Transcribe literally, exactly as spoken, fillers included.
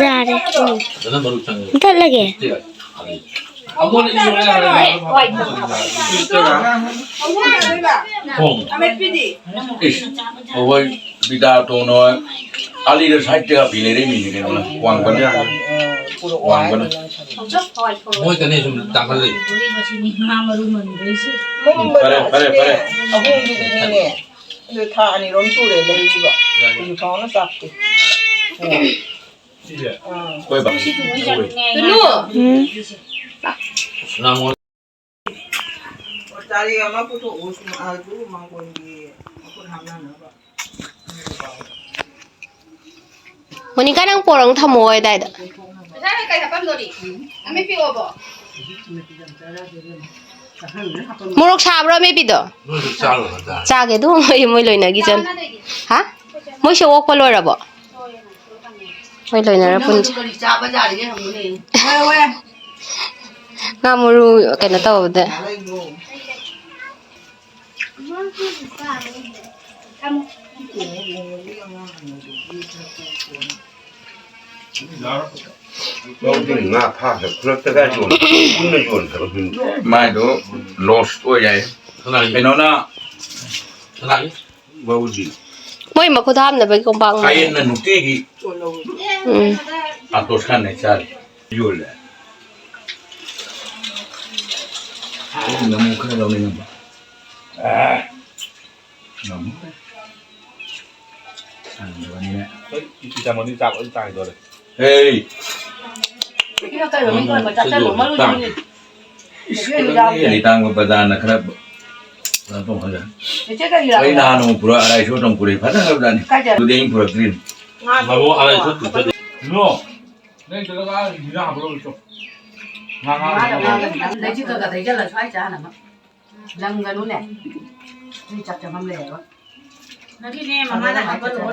ꯌꯥꯔꯦ꯫ ꯐꯖꯅ ꯃꯔꯨ ꯆꯪꯉꯦ꯫ ꯃꯨꯊꯠꯂꯒꯦ꯫ ꯑꯃꯣꯟ ꯏꯔꯣ ꯌꯥꯔꯦ꯫ ꯍꯣꯡ꯫ ꯏꯁ, ꯑꯩꯈꯣꯏ ꯕꯤꯗꯥ ꯇꯣꯟ ꯍꯣꯏ ꯑꯂꯤꯗ ꯁꯥꯏꯠꯇꯒ ꯄꯤ ꯂꯩꯔꯛꯏ ꯃꯤꯅꯤ ꯀꯩꯅꯣ, ꯋꯥꯡꯕꯅ꯫ ꯋꯥꯡꯕꯅ꯫ ꯃꯣꯏ ꯀꯅꯦ ꯁꯨꯝ ꯇꯥꯡꯈꯠꯂꯛꯏ꯫ ꯎꯝ, ꯐꯔꯦ, ꯐꯔꯦ, ꯐꯔꯦ꯫ ꯑꯍꯨꯝꯒꯤꯗꯨꯅꯤꯅꯦ꯫ ꯑꯗꯨ ꯊꯥ ꯑꯅꯤꯔꯣꯝ ꯁꯨꯔꯦ ꯂꯩꯔꯤꯕ꯫ ꯍꯧꯖꯤꯛ ꯐꯥꯎꯅ ꯆꯥꯛꯇꯦ꯫ ꯑꯥ꯫ ꯀꯣꯏꯕ꯫ ꯇꯨꯂꯨ꯫ ꯎꯝ꯫ ꯆꯥꯔꯤ ꯑꯃ ꯄꯨꯊꯣꯛꯎ, ꯑꯗꯨ ꯃꯥꯡꯒꯣꯟꯒꯤ ꯃꯈꯨꯠ ꯍꯥꯝꯅꯅꯕ꯫ ꯃꯣꯅꯤꯀꯥ, ꯅꯪ ꯄꯣꯔꯛ ꯊꯝꯃꯣ ꯑꯗꯥꯏꯗ꯫ ꯄꯩꯁꯥ ꯀꯩ ꯍꯥꯞꯄꯝꯗꯣꯔꯤ? ꯑꯃꯦꯠꯄꯤꯌꯣꯕꯣ? ꯃꯣꯔꯣꯛ ꯁꯥꯕ꯭ꯔꯣ ꯑꯃꯦꯠꯄꯤꯗꯣ? ꯅꯣꯏꯁꯨ ꯆꯥꯔꯣ, ꯆꯥꯔꯣ꯫ ꯆꯥꯒꯦ, ꯑꯗꯨ ꯃꯣꯏ, ꯃꯣꯏ ꯂꯣꯏꯅꯈꯤꯁꯅꯨ꯫ ꯍꯥ? ꯃꯣꯏꯁꯦ ꯑꯣꯛꯄ ꯂꯣꯏꯔꯕꯣ? ꯍꯣꯏ, ꯂꯣꯏꯅꯔ ꯄꯨꯟꯁꯦ꯫ ꯀꯔꯤ ꯆꯥꯕ ꯌꯥꯔꯤꯒꯦ ꯍꯪꯉꯨꯅꯦ꯫ ꯉꯥ ꯃꯔꯨ ꯀꯩꯅꯣ ꯇꯧꯕꯗ꯫ ꯂꯧꯗꯤ ꯉꯥ ꯐꯥꯈ꯭ꯔ ꯈꯨꯂꯛꯇꯒ ꯌꯣꯟ-, ꯄꯨꯟꯅ ꯌꯣꯟꯈ꯭ꯔꯕ ꯈꯪꯗꯦ꯫ ꯃꯥꯏꯗꯣ ꯂꯣꯁ ꯑꯣꯏ ꯌꯥꯏ꯫ ꯀꯅꯥꯒꯤ? ꯀꯩꯅꯣꯅ ꯀꯅꯥꯒꯤ? ꯂꯧꯗꯤ꯫ ꯃꯣꯏ ꯃꯈꯨꯠ ꯍꯥꯝꯅꯕꯒꯤ ꯀꯣꯝꯄꯥꯛ ꯑꯃ꯫ ꯀꯥꯌꯦꯟꯅ ꯅꯨꯡꯇꯤꯒꯤ ꯎꯝ꯫ ꯑꯥꯇꯣ ꯁꯥꯟꯅ ꯆꯥꯔꯤ꯫ ꯌꯣꯜꯂꯦ꯫ ꯑꯩꯅ ꯑꯃꯨꯛ ꯈꯔ ꯂꯧꯅꯤꯡꯉꯝꯕ꯫ ꯑꯦ꯫ ꯉꯝꯃꯣꯏ꯫ ꯁꯪꯗꯕꯅꯤꯅ꯫ ꯍꯣꯏ, ꯏ-, ꯏꯇꯥꯃꯣꯗꯤ ꯆꯥꯛ ꯂꯣꯏ ꯆꯥꯏꯗꯣꯔꯦ꯫ ꯍꯦ! ꯁꯤꯅ ꯀꯩꯅꯣ, ꯃꯤ ꯂꯣꯏꯅꯃꯛ ꯆꯥꯁꯤꯜꯂꯣ, ꯃꯔꯨꯗꯨꯅꯤ꯫ ꯏꯁ, ꯀꯩꯅꯣ ꯌꯥꯎꯗꯦ꯫ ꯀꯩꯅꯣ ꯇꯥꯡꯕ ꯕꯖꯥꯔꯅ ꯈꯔ ꯀꯩꯅꯣ ꯇꯧꯍꯜꯂꯦ꯫ ꯆꯦꯆꯦ ꯀꯔꯤ ꯑꯩ ꯂꯥꯛꯄ? ꯅꯍꯥꯟ ꯅꯣꯡꯃ ꯄꯨꯔꯛ, ꯑꯔꯥꯏ ꯁꯣ ꯇꯧ ꯄꯨꯔꯛꯏ, ꯐꯖꯈ꯭ꯔꯕꯖꯥꯠꯅꯤ꯫ ꯀꯥꯏꯗ? ꯑꯗꯨꯗꯤ ꯑꯩꯅ ꯄꯨꯔꯛꯇ꯭ꯔꯤꯅꯤ꯫ ꯉꯥꯗꯣ ꯃꯔꯨ ꯑꯔꯥꯏ ꯁꯣ ꯄꯨꯔꯛꯇ꯭ꯔꯗꯤ꯫ ꯅꯣ꯫ ꯅꯪ ꯆꯠꯂꯒ ꯍꯤꯟꯖꯥꯡ ꯍꯥꯞꯄ ꯂꯧꯔꯨꯆꯣ꯫ ꯉꯥ, ꯉꯥ, ꯉꯥ, ꯉꯥ꯫ ꯂꯩꯆꯤꯜ ꯈꯔ ꯈꯔ ꯊꯩꯖꯜꯂ ꯁ꯭ꯋꯥꯏ ꯆꯥꯅꯕ꯫ ꯂꯪꯒꯅꯨꯅꯦ꯫ ꯅꯣꯏ ꯆꯥꯛ ꯆꯥꯐꯝ ꯂꯩꯔꯔꯣꯏ꯫ ꯅꯪꯒꯤꯅꯦ, ꯃꯃꯥꯅ ꯍꯥꯞꯄ ꯂꯣꯏꯔꯦ꯫